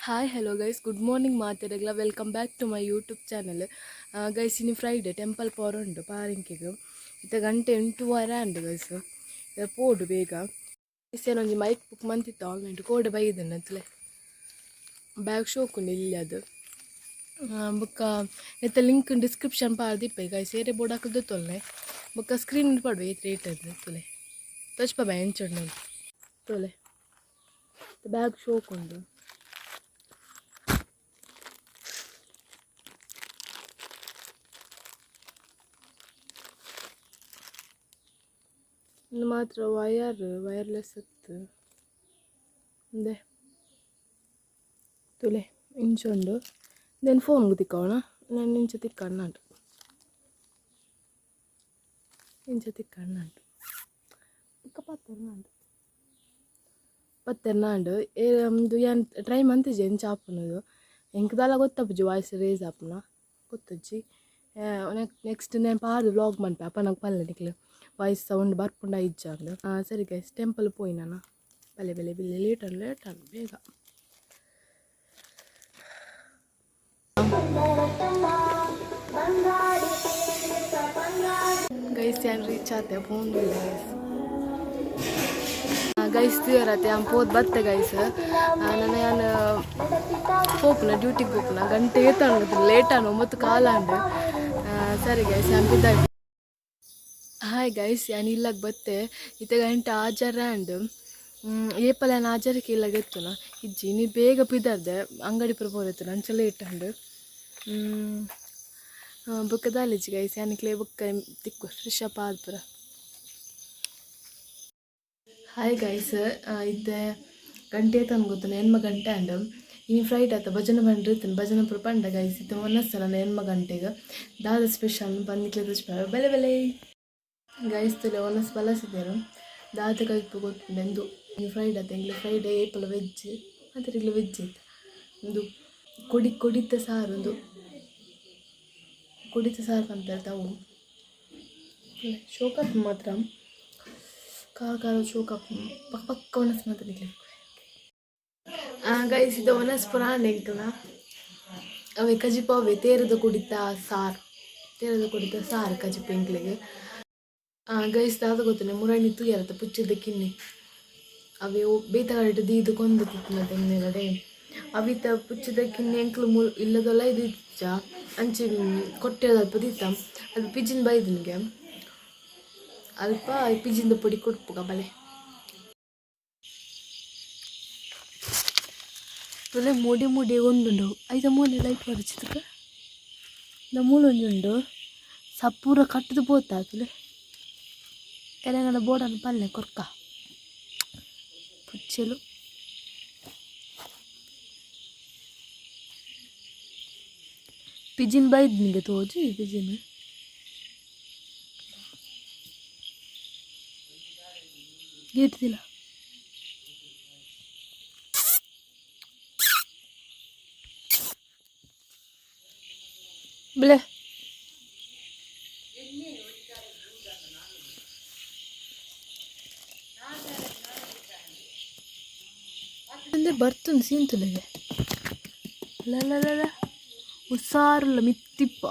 Hi hello guys, good morning ಮಾತೆರೆಗ್ಲ. Welcome back to my YouTube channel guys. ಇನಿ Friday, temple ಪೋರುಂಡು ಪಾರಿಂಕಿಗ್. ಇತ್ತೆ ಗಂಟೆ 8:30 ಆಂಡ್ guys. ಪೋಡು ಬೇಗ. ಒಂಜಿ ಮೈಕ್ ಬುಕ್ ಮಂತಿತ್ತ ಆನ್ಲೈನ್, ಕೋಡೆ ಬೈದನ ತೂಲೆ. ಬ್ಯಾಗ್ ಶೋಕುಂಡು ಇಲ್ಲಿ ಅದು. ಬೊಕ್ಕ ನೆತ್ತ ಲಿಂಕ್ ಡಿಸ್ಕ್ರಿಪ್ಷನ್ ಪಾಡ್ದಿಪ್ಪೆ ಗೈಸ್. ಏರೆ ಬೋಡಾಕುಲ್ದು ತೊಲ್ನೆ. ಬೊಕ್ಕ ಸ್ಕ್ರೀನ್ ಪಾಡುವೆ ಏತ್ ರೇಟ್ ಅದು. ತೂಲೆ, ತೋಜ್ಪ ಬಾ ಎಂಚ ಉಂಡು ತೂಲೆ. ಬ್ಯಾಗ್ ಶೋಕುಂಡು. ಉಂದು ಮಾತ್ರ ವಯರ್, ವೈರ್ಲೆಸ್ ಇತ್ತು. ಉಂದೆ ತೂಲೆ, ಇಂಚ ಉಂಡು. Then ಫೋನ್ಗ್ ತಿಕ್ಕಾವಣ ನಾನು ಇಂಚ ತಿಕ್ಕಣ್ಣ, ಇಂಚ ತಿಕ್ಕಣ್ಣ. ಬೊಕ್ಕ ಪತ್ತೆರ್ನಾಂಡ್ ಪತ್ತೆರ್ನಾಂಡ್. ಉಂದು ಯಾನ್ ಟ್ರೈ ಮಂತಿಜೆ ಎಂಚ ಆಪುನದು. ಎಂಕ್ ದಾಲ ಗೊತ್ತಾಪುಜಿ. ವಾಯ್ಸ್ ರೇಸ್ ಆಪುನ ಗೊತ್ತುಜ್ಜಿ. ನೆಕ್ಸ್ಟ್ ನಾನು ಪಾಡ್ದು ವ್ಲಾಗ್ ಮನ್ಪೆ, ಅಪ್ಪ ನಂಗೆ ಪಲ್ಲೆ ನಿಕ್ಲು ವಾಯ್ಸ್ ಸೌಂಡ್ ಬರ್ಪುಂಡ ಇಜ್ಜ ಅಂದ್. ಸರಿ ಗೈಸ್, ಟೆಂಪಲ್ ಪೋಯಿನಾನ. ಬಲೆ ಬಲೆ ಬಿಲ್ಲೆ, ಲೇಟ್ ಆಂಡ್, ಲೇಟ್ ಆಂಡ್, ಬೇಗ. ಗೈಸ್, ಯಾನ್ ರೀಚ್ ಆತೆ, ಪೋಂದಿಲ್ಲ ಗೈಸ್. ಗೈಸ್, ತೂಯರತೆ, ಯಾನ್ ಪೋದು ಬತ್ತೆ ಗೈಸ್. ನನ ಯಾನ್ ಪೋಪುನ, ಡ್ಯೂಟಿಗೆ ಪೋಪುನ. ಗಂಟೆ ಏತ್ ಲೇಟ್ ಆಂಡ್, 9:15 ಆಂಡ್. ಸರಿ ಗೈಸ್, ಯಾನ್ ಪಿದಾಯಿ. ಹಾಯ್ ಗೈಸ್, ಯಾನ್ ಇಲ್ಲಗ್ ಬತ್ತೆ. ಇತ್ತೆ ಗಂಟೆ 6:30 ಆಂಡ್. ಏಪಲ ಯಾನ್ 6:30ಕ್ಕೆ ಇಲ್ಲಗ್ ಎತ್ತುನ. ಇಜ್ಜಿ, ಇನಿ ಬೇಗ ಪಿದಾರ್ದೆ, ಅಂಗಡಿ ಪೂರ ಪೋರೆತ್ತುನ, ಅಂಚ ಲೇಟ್ ಆಂಡ್. ಬೊಕ್ಕ ದಾಲಿಜ್ಜಿ ಗೈಸ್, ಯಾನ್ ಬೊಕ್ಕ ತಿಕ್ಕು, ಫ್ರೆಶ್ ಅಪ್ ಆದ್ ಪೂರ. ಹಾಯ್ ಗೈಸ್, ಇತ್ತೆ ಗಂಟೆ ಏತ್ ಗೊತ್ತುಂಡ? 8 ಗಂಟೆ ಆಂಡ್. ಇನಿ ಫ್ರೈಡೆ ಆತ, ಭಜನೆ ಪಂಡ್ರೆ ಇತ್ತುಂಡು, ಭಜನೆ ಪೂರ ಪಂಡ ಗೈಸ್. ಇತ್ತೆ ಒನಸ್ಸ ನನ 8 ಗಂಟೆಗೆ. ದಾದ ಸ್ಪೆಷಲ್ ಬಂದಿಕ್ಲೆ ತೋಜ್ಪಾವೆ. ಬೆಲೆ ಬೆಲೆ ಗೈಸ್, ತುಲೆ ಒನಸ್ ಬಲಸಿದೆರು. ದಾದ ಕೈಪು ಗೊತ್ತುಂಡು ಎಂದು. ಇನಿ ಫ್ರೈಡೆ ಆತ, ಎಂಕ್ಲೆ ಫ್ರೈಡೆ ಏಪಲ ವೆಜ್, ಮಾತೆರೆಗ್ಲ ವೆಜ್ ಇತ್ತು. ಉಂದು ಕೊಡಿ ಕೊಡಿತ ಸಾರು, ಉಂದು ಕೊಡಿತ ಸಾರು ಪನ್ಪೆರ್ ಅವು. ಶೋಕಪ್ ಮಾತ್ರ ಖಾರ ಖಾರ ಶೋಕಪ್. ಪಕ್ಕ ಪಕ್ಕ ಒಣಸ್ ಮಾತ್ರ. ಗೈಸ್, ಇದು ಒಣಸ್ ಪುರ ಆಂಡ್ ಎಂಕಲ್ನ. ಅವೆ ಕಜಿಪು, ಅವೆ ತೇರದ ಕುಡಿತ ಸಾರು, ತೇರದ ಕುಡಿತ ಸಾರು ಕಜಿಪು ಎಂಕ್ಲೆಗ್. ಗೈಸ್, ದಾದ ಗೊತ್ತುಂಡೆ? ಮುರಾಣಿ ತೂಯರತ್ತ ಪುಚ್ಚೆದ ಕಿನ್ನಿ? ಅವೆ ಬೇತೆ ಕಡೆಟ್ ದೀದ್ ಕೊಂದು ತಿತ್ತುನ ತೆಂಗಿನಡೆ. ಅವಿತ ಪುಚ್ಚೆದ ಕಿನ್ನಿ ಎಂಕ್ಲು ಮೂಲು ಇಲ್ಲದೊಲ ಇದು ಇಜ್ಜ. ಅಂಚಿ ಕೊಟ್ಟೆದಲ್ಪ ದೀತ. ಅದು ಪಿಜಿನ್ ಬೈದಿನಿಗೆ. ಅಲ್ಪ ಪಿಜಿನ್ದ ಪೊಡಿ ಕೊಡ್ಪುಗ. ಬಲೆ ತುಲೆ, ಮುಡಿ ಮುಡಿ ಒಂದುಂಡು. ಐತ ಮೂಲೆ ಲೈಟ್ ಬರಚಿತಕ ದ ಮೂಲೊಂಜಿ ಉಂಡು. ಸಪೂರ ಕಟ್ಟುದು ಪೋತ ತುಲೆ. ಎಲೆಗಳ ಬೋರ್ಡನ್ನು ಪಲ್ಲೆ ಕೊರ್ಕ ಪುಚ್ಚೆಲು. ಪಿಜಿನ್ ಬೈದ್ನಿಗೆ ತೋಜಿ ಪಿಜಿನ್. ಗೇಟ್ ದಿಲ. ಬಲೆ ಅಂದ್ರೆ ಬರ್ತುಂಡು ಸೀನ್ ತುಲೆಗೆ. ಲಲ, ಹುಷಾರುಲ್ಲ ಮಿತ್ತಿಪ್ಪ.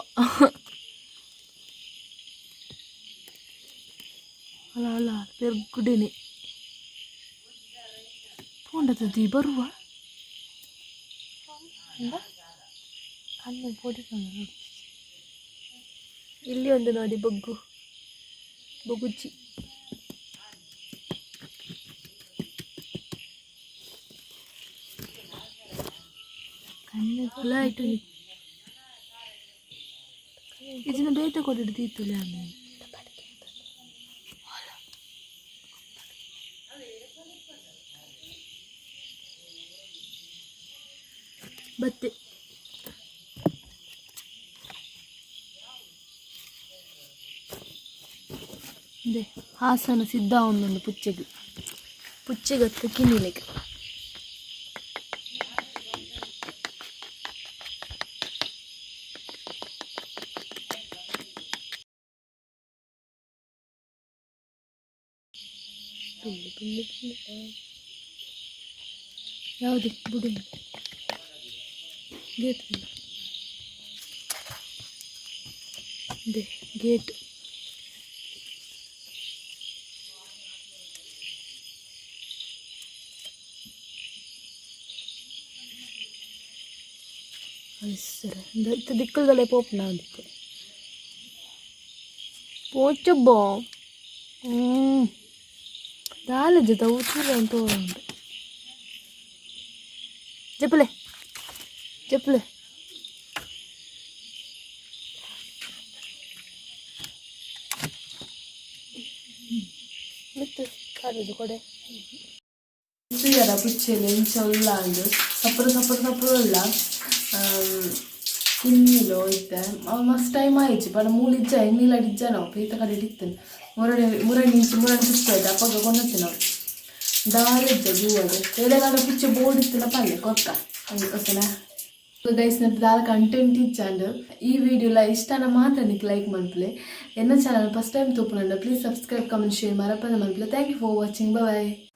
ಅಲ್ಲ ಅಲ್ಲ, ಪೆರ್ಗುಡೇನೆ ಪೋಂಡದ ಬರುವ. ಕಣ್ಣು ಪೊಡಿ. ಇಲ್ಲಿ ಒಂದು ನೋಡಿ, ಬೊಗ್ಗು ಬೊಗುಚ್ಚಿ. ಕಣ್ಣು ಲೈಟ್ ಇದನ್ನ ಬೇತೆ ಕೊಟ್ಟಿದ್ದು ತೀತುಲೆ ಆಮೇಲೆ. ಬತ್ತೆ. ಇದೆ ಹಾಸನ ಸಿದ್ಧ ಒಂದೊಂದು ಪುಚ್ಚೆಗ್ ಪುಚ್ಚೆಗತ್ತು ಕಿನ್ನಿಲೆಗ್. ಬಿಲ್ಲಿ ಬಿಲ್ಲಿ ಬಿಲ್ಲಿ. ಯಾವುದು? ಬುಡಿ. ಗೇಟ್ ದೆ ಗೇಟ್. ಇತ್ತೆ ದಿಕ್ಕಲ್ದಲ್ಲೇ ಪೋಪುನ ಅಂದಿತ್ತೆ ಪೋಚಬ್ಬೋ. ಹ್ಞೂ, ದಾಲಜ ತೂರ ತೋರುಂಡು. ಜಪ್ಪಲೆ ಜಪ್ಪಲೆ. ಮಿತ್ತು ಕಾರದು ಕೊಡೆ ತೂಯರ ಪುಚ್ಚೆಲು ಇಂಚ ಉಲ್ಲ ಅಂದು ಸಪುರ ಸಪುರ ಸಪುರ ಉಲ್ಲ. ಕಿನ್ನಿಲು ಇತ್ತೆ ಅವು ಮಸ್ತ್ ಟೈಮ್ ಆಯಿಜಿ ಪಂಡ ಮೂಲು ಇಜ್ಜ, ಎಂಗ್ಲಿಲಾಡ್ ಇಜ್ಜ. ನಾವು ಪೀತ ಕಡೆ ಇತ್ತು. ಮುರಣಿ ಮುರಣಿ ಇಂಚ ಮುರಣಿ ಪುಚ್ಚೆ ಆಯ್ತು ಅಪ್ಪಗ ಕೊಂಡತ್ತಿ ನಾವು. ದಾಲ ಇಜ್ಜ ಜೂವಡ್ ಬೇಲೆಗಾಲ ಪುಚ್ಚೆ ಬೋರ್ಡ್ ಇತ್ತಿನ ಪಲ್ಲೆ ಕೊರ್ಕ, ಓಕೆನಾ ಗೈಸ್? ನಟ್ಟು ದಾಲ ಕಂಟೆಂಟ್ ಇಜ್ಜಾಂಡ್. ಈ ವಿಡಿಯೋಲ ಇಷ್ಟನ ಮಾತ್ರ ನಿಕ್ ಲೈಕ್ ಮನ್ಪುಲೆ. ಎನ್ನ ಚಾನಲ್ ಫಸ್ಟ್ ಟೈಮ್ ತೂಪುನಂಡ ಪ್ಲೀಸ್ ಸಬ್ಸ್ಕ್ರೈಬ್, ಕಮೆಂಟ್, ಶೇರ್ ಮರಪಂದ ಮನ್ಪುಲೆ. Thank you for watching. Bye.